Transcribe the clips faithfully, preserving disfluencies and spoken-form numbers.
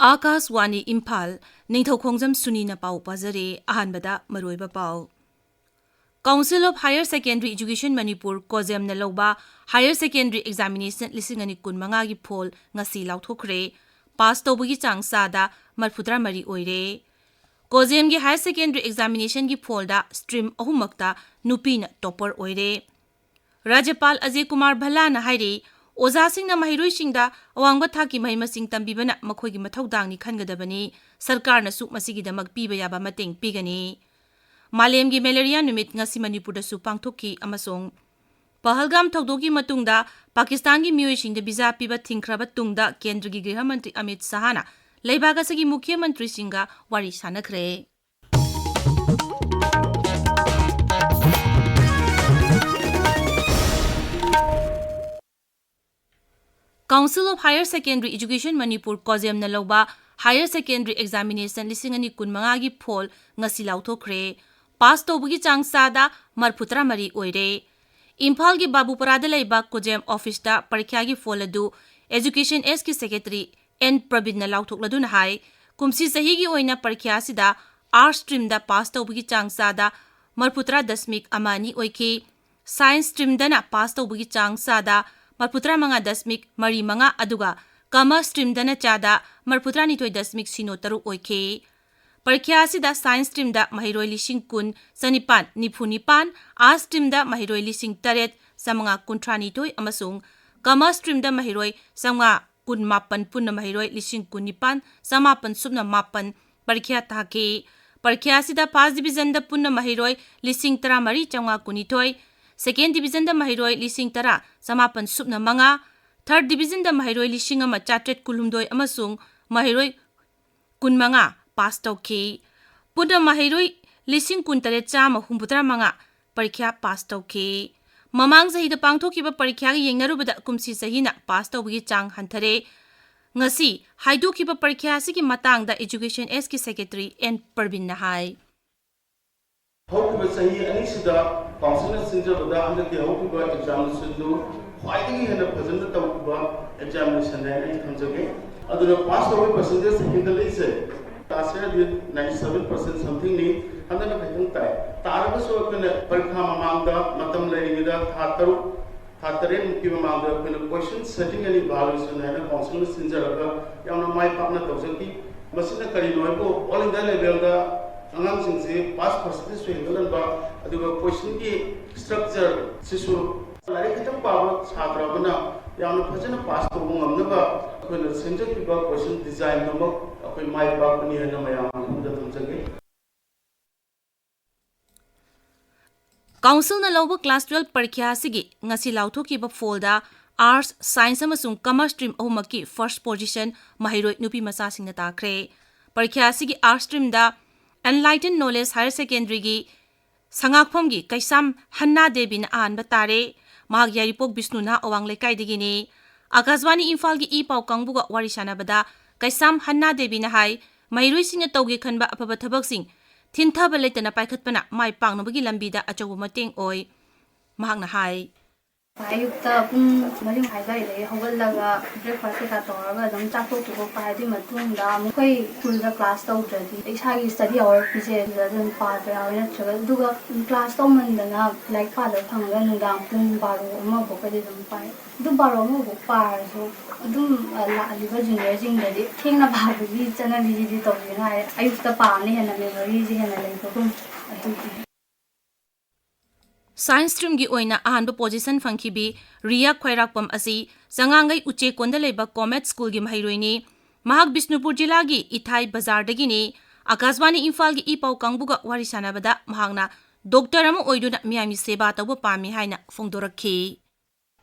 ꯑꯥꯀꯥꯁꯋꯥꯅꯤ ꯏꯝꯐꯥꯜ, ꯅꯤꯡꯊꯧꯈꯣꯡꯖꯝ ꯁꯨꯅꯤꯅ ꯄꯥꯎ ꯄꯥꯖꯔꯤ꯫ ꯑꯍꯥꯟꯕꯗ ꯃꯔꯨꯑꯣꯏꯕ ꯄꯥꯎ꯫ Council of Higher Secondary Education Manipur, ꯀꯣꯖꯦꯝꯅ ꯂꯧꯕ Higher Secondary Examination ꯂꯤꯁꯤꯡ ꯑꯅꯤ ꯀꯨꯟꯃꯉꯥꯒꯤ ꯐꯣꯜ ꯉꯁꯤ ꯂꯥꯎꯊꯣꯛꯈ꯭ꯔꯦ꯫ ꯄꯥꯁ ꯇꯧꯕꯒꯤ ꯆꯥꯡ ꯆꯥꯗ ꯃꯔꯤꯐꯨꯇꯔꯥ ꯃꯔꯤ ꯑꯣꯏꯔꯦ꯫ ꯀꯣꯖꯦꯝꯒꯤ Higher Secondary Examinationꯒꯤ ꯐꯣꯜꯗ stream ꯑꯍꯨꯝꯃꯛꯇ ꯅꯨꯄꯤꯅ topper ꯑꯣꯏꯔꯦ꯫ ꯔꯥꯖ꯭ꯌꯄꯥꯜ ꯑꯖꯌ ꯀꯨꯃꯥꯔ ꯚꯜꯂꯥꯅ ꯍꯥꯏꯔꯤ, ꯑꯣꯖꯥꯁꯤꯡꯅ ꯃꯍꯩꯔꯣꯏꯁꯤꯡꯗ ꯑꯋꯥꯡꯕ ꯊꯥꯛꯀꯤ ꯃꯍꯩ ꯃꯁꯤꯡ ꯇꯝꯕꯤꯕꯅ ꯃꯈꯣꯏꯒꯤ ꯃꯊꯧꯗꯥꯡꯅꯤ ꯈꯟꯒꯗꯕꯅꯤ, ꯁꯔꯀꯥꯔꯅꯁꯨ ꯃꯁꯤꯒꯤꯗꯃꯛ ꯄꯤꯕ ꯌꯥꯕ ꯃꯇꯦꯡ ꯄꯤꯒꯅꯤ꯫ ꯃꯥꯂꯦꯝꯒꯤ ꯃꯦꯂꯦꯔꯤꯌꯥ ꯅꯨꯃꯤꯠ ꯉꯁꯤ ꯃꯅꯤꯄꯨꯔꯗꯁꯨ ꯄꯥꯡꯊꯣꯛꯈꯤ ꯑꯃꯁꯨꯡ ꯄꯍꯜꯒꯥꯝ ꯊꯧꯗꯣꯛꯀꯤ ꯃꯇꯨꯡꯗ ꯄꯥꯀꯤꯁꯇꯥꯟꯒꯤ ꯃꯤꯑꯣꯏꯁꯤꯡꯗ ꯚꯤꯖꯥ ꯄꯤꯕ ꯊꯤꯡꯈ꯭ꯔꯕ ꯇꯨꯡꯗ ꯀꯦꯟꯗ꯭ꯔꯒꯤ ꯒ꯭ꯔꯤꯍ ꯃꯟꯇ꯭ꯔꯤ ꯑꯃꯤꯠ ꯁꯍꯥꯅ ꯂꯩꯕꯥꯛ ꯑꯁꯤꯒꯤ ꯃꯨꯈ꯭ꯌ ꯃꯟꯇ꯭ꯔꯤꯁꯤꯡꯒ ꯋꯥꯔꯤ ꯁꯥꯟꯅꯈ꯭ꯔꯦ꯫ Council of Higher Secondary Education Manipur, ꯀꯣꯖꯦꯝꯅ ꯂꯧꯕ Higher Secondary Examination ꯂꯤꯁꯤꯡ ꯑꯅꯤ ꯀꯨꯟꯃꯉꯥꯒꯤ ꯐꯣꯜ ꯉꯁꯤ ꯂꯥꯎꯊꯣꯛꯈ꯭ꯔꯦ꯫ ꯄꯥꯁ ꯇꯧꯕꯒꯤ ꯆꯥꯡ ꯆꯥꯗ ꯃꯔꯤꯐꯨꯇꯔꯥ ꯃꯔꯤ ꯑꯣꯏꯔꯦ꯫ ꯏꯝꯐꯥꯜꯒꯤ ꯕꯥꯕꯨꯄꯔꯥꯗ ꯂꯩꯕ ꯀꯣꯖꯦꯝ ꯑꯣꯐꯤꯁꯇ ꯄꯔꯤꯈ꯭ꯌꯥꯒꯤ ꯐꯣꯜ ꯑꯗꯨ Education Sꯀꯤ Secretary ꯑꯦꯟ ꯄ꯭ꯔꯕꯤꯟꯅ ꯂꯥꯎꯊꯣꯛꯂꯗꯨꯅ ꯍꯥꯏ, ꯀꯨꯝꯁꯤ ꯆꯍꯤꯒꯤ ꯑꯣꯏꯅ ꯄꯔꯤꯈ꯭ꯌꯥ ꯑꯁꯤꯗ Arts streamꯗ ꯄꯥꯁ ꯇꯧꯕꯒꯤ ꯆꯥꯡ ꯆꯥꯗ ꯃꯔꯤꯐꯨꯇꯔꯥ ꯗꯁꯃꯤꯛ ꯑꯃ ꯑꯅꯤ ꯑꯣꯏꯈꯤ꯫ Science streamꯗꯅ ꯄꯥꯁ ꯇꯧꯕꯒꯤ ꯆꯥꯡ ꯆꯥꯗ ꯃꯔꯤꯐꯨꯇꯔꯥ ꯃꯉꯥ ꯗꯁꯃꯤꯛ ꯃꯔꯤ ꯃꯉꯥ, ꯑꯗꯨꯒ Commerce streamꯗꯅ ꯆꯥꯗ ꯃꯔꯤꯐꯨꯇꯔꯥꯅꯤꯊꯣꯏ ꯗꯁꯃꯤꯛ ꯁꯤꯅꯣ ꯇꯔꯨꯛ ꯑꯣꯏꯈꯤ꯫ ꯄꯔꯤꯈ꯭ꯌꯥ ꯑꯁꯤꯗ Science streamꯗ ꯃꯍꯩꯔꯣꯏ ꯂꯤꯁꯤꯡ ꯀꯨꯟ ꯆꯅꯤꯄꯥꯟ ꯅꯤꯐꯨ ꯅꯤꯄꯥꯟ, Arts streamꯗ ꯃꯍꯩꯔꯣꯏ ꯂꯤꯁꯤꯡ ꯇꯔꯦꯠ ꯆꯥꯃꯉꯥ ꯀꯨꯟꯊ꯭ꯔꯥꯅꯤꯊꯣꯏ ꯑꯃꯁꯨꯡ Commerce streamꯗ ꯃꯍꯩꯔꯣꯏ ꯆꯥꯃꯉꯥ ꯀꯨꯟꯃꯥꯄꯟ, ꯄꯨꯟꯅ ꯃꯍꯩꯔꯣꯏ ꯂꯤꯁꯤꯡ ꯀꯨꯟꯅꯤꯄꯥꯟ ꯆꯥꯃꯥꯄꯟ ꯁꯨꯞꯅ ꯃꯥꯄꯟ ꯄꯔꯤꯈ꯭ꯌꯥ ꯊꯥꯈꯤ꯫ ꯄꯔꯤꯈ꯭ꯌꯥ ꯑꯁꯤꯗ First Divisionꯗ ꯄꯨꯟꯅ ꯃꯍꯩꯔꯣꯏ ꯂꯤꯁꯤꯡ ꯇꯔꯥꯃꯔꯤ ꯆꯥꯃꯉꯥ ꯀꯨꯟꯅꯤꯊꯣꯏ, Second Divisionꯗ ꯃꯍꯩꯔꯣꯏ ꯂꯤꯁꯤꯡ ꯇꯔꯥ ꯆꯥꯃꯥꯄꯟ ꯁꯨꯞꯅ ꯃꯉꯥ, Third Divisionꯗ ꯃꯍꯩꯔꯣꯏ ꯂꯤꯁꯤꯡ ꯑꯃ ꯆꯥꯇ꯭ꯔꯦꯠ ꯀꯨꯟꯍꯨꯝꯗꯣꯏ ꯑꯃꯁꯨꯡ ꯃꯍꯩꯔꯣꯏ ꯀꯨꯟꯃꯉꯥ ꯄꯥꯁ ꯇꯧꯈꯤ꯫ ꯄꯨꯟꯅ ꯃꯍꯩꯔꯣꯏ ꯂꯤꯁꯤꯡ ꯀꯨꯟꯇꯔꯦꯠ ꯆꯥꯝꯃ ꯍꯨꯝꯐꯨꯇꯔꯥ ꯃꯉꯥ ꯄꯔꯤꯈ꯭ꯌꯥ ꯄꯥꯁ ꯇꯧꯈꯤ꯫ ꯃꯃꯥꯡ ꯆꯍꯤꯗ ꯄꯥꯡꯊꯣꯛꯈꯤꯕ ꯄꯔꯤꯈ꯭ꯌꯥꯒ ꯌꯦꯡꯅꯔꯨꯕꯗ ꯀꯨꯝꯁꯤ ꯆꯍꯤꯅ ꯄꯥꯁ ꯇꯧꯕꯒꯤ ꯆꯥꯡ ꯍꯟꯊꯔꯦ꯫ ꯉꯁꯤ ꯍꯥꯏꯗꯣꯛꯈꯤꯕ ꯄꯔꯤꯈ꯭ꯌꯥ ꯑꯁꯤꯒꯤ ꯃꯇꯥꯡꯗ Education Sꯀꯤ Secretary ꯑꯦꯟ ꯄ꯭ꯔꯕꯤꯟꯅ ꯍꯥꯏ꯫ ꯍꯧꯈꯤꯕ ꯆꯍꯤ ꯑꯅꯤꯁꯤꯗ Councilꯅ ꯁꯤꯟꯖꯕꯗ ꯍꯟꯗꯛꯀꯤ ꯍꯧꯈꯤꯕ Examinationꯗꯨ ꯈ꯭ꯋꯥꯏꯗꯒꯤ ꯍꯦꯟꯅ ꯐꯖꯅ ꯇꯧꯈꯤꯕ Examinationꯅꯦ ꯍꯥꯏꯅ ꯑꯩ ꯊꯝꯖꯒꯦ꯫ ꯑꯗꯨꯅ ꯄꯥꯁ ꯇꯧꯕꯒꯤ ꯄꯔꯁꯦꯟꯇꯦꯖ ꯍꯦꯟꯒꯠꯂꯛꯏꯁꯦ ꯂꯥꯁ ꯌꯥꯔꯗꯤ ꯅꯥꯏꯟꯇꯤ ꯁꯚꯦꯟ ꯄꯔꯁꯦꯟ ꯁꯝꯊꯤꯡꯅꯤ, ꯍꯟꯗꯛꯅ ꯈꯤꯇꯪ ꯇꯥꯏ꯫ ꯇꯥꯔꯒꯁꯨ ꯑꯩꯈꯣꯏꯅ ꯄꯔꯤꯈꯥ ꯃꯃꯥꯡꯗ ꯃꯇꯝ ꯂꯩꯔꯤꯉꯩꯗ ꯊꯥ ꯇꯔꯨꯛ, ꯊꯥ ꯇꯔꯦꯠꯃꯨꯛꯀꯤ ꯃꯃꯥꯡꯗ ꯑꯩꯈꯣꯏꯅ ꯀꯣꯏꯁꯟ ꯁꯦꯇꯤꯡ ꯑꯦꯟ ꯏꯚꯥꯂꯨꯑꯦꯁꯟ ꯍꯥꯏꯅ ꯀꯥꯎꯟꯁꯤꯜꯅ ꯁꯤꯟꯖꯔꯒ ꯌꯥꯝꯅ ꯃꯥꯏ ꯄꯥꯛꯅ ꯇꯧꯖꯈꯤ꯫ ꯃꯁꯤꯅ ꯀꯔꯤꯅꯣ ꯍꯥꯏꯕꯨ ꯑꯣꯜ ꯏꯟꯗꯤꯌꯥ ꯂꯦꯚꯦꯜꯗ ꯑꯉꯥꯡꯁꯤꯡꯁꯤ ꯄꯥꯁ ꯄꯔꯁꯦꯟꯇꯦꯖꯁꯨ ꯍꯦꯟꯒꯠꯍꯟꯕ, ꯑꯗꯨꯒ ꯀꯣꯏꯁꯟꯒꯤ ꯁ꯭ꯇ꯭ꯔꯛꯆꯔꯁꯤꯁꯨ ꯂꯥꯏꯔꯤꯛ ꯈꯤꯇꯪ ꯄꯥꯕ ꯁꯥꯇ꯭ꯔ ꯑꯃꯅ ꯌꯥꯝꯅ ꯐꯖꯅ ꯄꯥꯁ ꯇꯧꯕ ꯉꯝꯅꯕ ꯑꯩꯈꯣꯏꯅ ꯁꯦꯝꯖꯈꯤꯕ ꯀꯣꯏꯁꯟ ꯗꯤꯖꯥꯏꯟꯗꯨꯃꯛ ꯑꯩꯈꯣꯏ ꯃꯥꯏ ꯄꯥꯛꯄꯅꯤ ꯍꯥꯏꯅ ꯃꯌꯥꯝ ꯃꯐꯝꯗ ꯊꯝꯖꯒꯦ꯫ ꯀꯥꯎꯟꯁꯤꯜꯅ ꯂꯧꯕ ꯀ꯭ꯂꯥꯁ ꯇꯨꯋꯦꯜꯐ ꯄꯔꯤꯈ꯭ꯌꯥ ꯑꯁꯤꯒꯤ ꯉꯁꯤ ꯂꯥꯎꯊꯣꯛꯈꯤꯕ ꯐꯣꯜꯗ ꯑꯥꯔꯠꯁ, ꯁꯥꯏꯟꯁ ꯑꯃꯁꯨꯡ ꯀꯃꯔꯁ ꯁ꯭ꯇ꯭ꯔꯤꯝ ꯑꯍꯨꯝꯃꯛꯀꯤ ꯐꯥꯔꯁ ꯄꯣꯖꯤꯁꯟ ꯃꯍꯩꯔꯣꯏ ꯅꯨꯄꯤ ꯃꯆꯥꯁꯤꯡꯅ ꯇꯥꯈ꯭ꯔꯦ꯫ ꯄꯔꯤꯈ꯭ꯌꯥ ꯑꯁꯤꯒꯤ ꯑꯥꯔꯠꯁ ꯁ꯭ꯇ꯭ꯔꯤꯝꯗ ꯑꯦꯟꯂꯥꯏꯇꯟ ꯅꯣꯂꯦꯖ ꯍꯥꯌꯔ ꯁꯦꯀꯦꯟꯗꯔꯤꯒꯤ ꯁꯉꯥꯛꯐꯝꯒꯤ ꯀꯩꯁꯥꯝ ꯍꯟꯅꯥ ꯗꯦꯕꯤꯅ ꯑꯍꯥꯟꯕ ꯇꯥꯔꯦ꯫ ꯃꯍꯥꯛ ꯌꯥꯏꯔꯤꯄꯣꯛ ꯕꯤꯁꯅꯨꯅꯥ ꯑꯋꯥꯡ ꯂꯩꯀꯥꯏꯗꯒꯤꯅꯤ꯫ ꯑꯀꯥꯁꯕꯥꯅꯤ ꯏꯝꯐꯥꯜꯒꯤ ꯏ ꯄꯥꯎ ꯀꯥꯡꯕꯨꯒ ꯋꯥꯔꯤ ꯁꯥꯟꯅꯕꯗ ꯀꯩꯁꯥꯝ ꯍꯟꯅꯥ ꯗꯦꯕꯤꯅ ꯍꯥꯏ, ꯃꯍꯩꯔꯣꯏꯁꯤꯡꯅ ꯇꯧꯒꯦ ꯈꯟꯕ ꯑꯐꯕ ꯊꯕꯛꯁꯤꯡ ꯊꯤꯟꯊꯕ ꯂꯩꯇꯅ ꯄꯥꯏꯈꯠꯄꯅ ꯃꯥꯏ ꯄꯥꯛꯅꯕꯒꯤ ꯂꯝꯕꯤꯗ ꯑꯆꯧꯕ ꯃꯇꯦꯡ ꯑꯣꯏ꯫ ꯃꯍꯥꯛꯅ ꯍꯥꯏ꯫ ꯑꯌꯨꯛꯇ ꯄꯨꯡ ꯃꯔꯤ ꯃꯈꯥꯏ ꯑꯗꯨꯋꯥꯏꯗꯒꯤ ꯍꯧꯒꯠꯂꯒ ꯕ꯭ꯔꯦꯛꯐꯥꯁ ꯀꯩꯀꯥ ꯇꯧꯔꯒ ꯑꯗꯨꯝ ꯆꯥꯛ ꯇꯣꯛꯄ ꯈꯣꯠꯄ, ꯑꯗꯨꯒꯤ ꯃꯇꯨꯡꯗ ꯑꯃꯨꯛ ꯑꯩꯈꯣꯏ ꯁ꯭ꯀꯨꯜꯗ ꯀ꯭ꯂꯥꯁ ꯇꯧꯗ꯭ꯔꯗꯤ ꯏꯁꯥꯒꯤ ꯁ꯭ꯇꯗꯤ ꯑꯋꯥꯔ ꯄꯤꯖꯩ, ꯑꯗꯨꯗ ꯑꯗꯨꯝ ꯄꯥꯕ ꯌꯥꯎꯋꯦ꯫ ꯅꯠꯇ꯭ꯔꯒ ꯑꯗꯨꯒ ꯀ꯭ꯂꯥꯁ ꯇꯧꯃꯟꯗꯅ ꯂꯥꯏꯔꯤꯛ ꯄꯥꯗꯕ ꯐꯪꯉꯒ ꯅꯨꯡꯗꯥꯡ ꯄꯨꯡ ꯕꯥꯔꯣ ꯑꯃ ꯐꯥꯎꯕꯗꯤ ꯑꯗꯨꯝ ꯄꯥꯏ꯫ ꯑꯗꯨ ꯕꯥꯔꯣ ꯑꯃ ꯐꯥꯎ ꯄꯥꯔꯁꯨ ꯑꯗꯨꯝ ꯂꯥꯛꯂꯤꯕ ꯖꯨꯅꯤꯌꯔꯁꯤꯡꯗꯗꯤ ꯊꯦꯡꯅ ꯄꯥꯕꯒꯤ ꯆꯠꯅꯕꯤꯁꯤꯗꯤ ꯇꯧꯗꯦꯅ ꯍꯥꯏ꯫ ꯑꯌꯨꯛꯇ ꯄꯥꯕꯅ ꯍꯦꯟꯅ ꯃꯦꯃꯣꯔꯤꯁꯦ ꯍꯦꯟꯅ ꯂꯩꯕꯒꯨꯝ ꯑꯗꯨꯒꯤ ꯁꯥꯏꯟꯁ ꯁ꯭ꯇ꯭ꯔꯤꯝꯒꯤ ꯑꯣꯏꯅ ꯑꯍꯥꯟꯕ ꯄꯣꯖꯤꯁꯟ ꯐꯪꯈꯤꯕꯤ ꯔꯤꯌꯥ ꯈ꯭ꯋꯥꯏꯔꯥꯛꯄꯝ ꯑꯁꯤ ꯆꯉꯥꯡꯒꯩ ꯎꯆꯦꯛꯀꯣꯟꯗ ꯂꯩꯕ ꯀꯣꯃꯦꯠ ꯁ꯭ꯀꯨꯜꯒꯤ ꯃꯍꯩꯔꯣꯏꯅꯤ꯫ ꯃꯍꯥꯛ ꯕꯤꯁꯅꯨꯄꯨꯔ ꯖꯤꯂꯥꯒꯤ ꯏꯊꯥꯏ ꯕꯖꯥꯔꯗꯒꯤꯅꯤ꯫ ꯑꯀꯥꯁꯕꯥꯅꯤ ꯏꯝꯐꯥꯜꯒꯤ ꯏ ꯄꯥꯎ ꯀꯥꯡꯕꯨꯒ ꯋꯥꯔꯤ ꯁꯥꯟꯅꯕꯗ ꯃꯍꯥꯛꯅ ꯗꯣꯛꯇꯔ ꯑꯃ ꯑꯣꯏꯗꯨꯅ ꯃꯤꯌꯥꯝꯒꯤ ꯁꯦꯕꯥ ꯇꯧꯕ ꯄꯥꯝꯃꯤ ꯍꯥꯏꯅ ꯐꯣꯡꯗꯣꯔꯛꯈꯤ꯫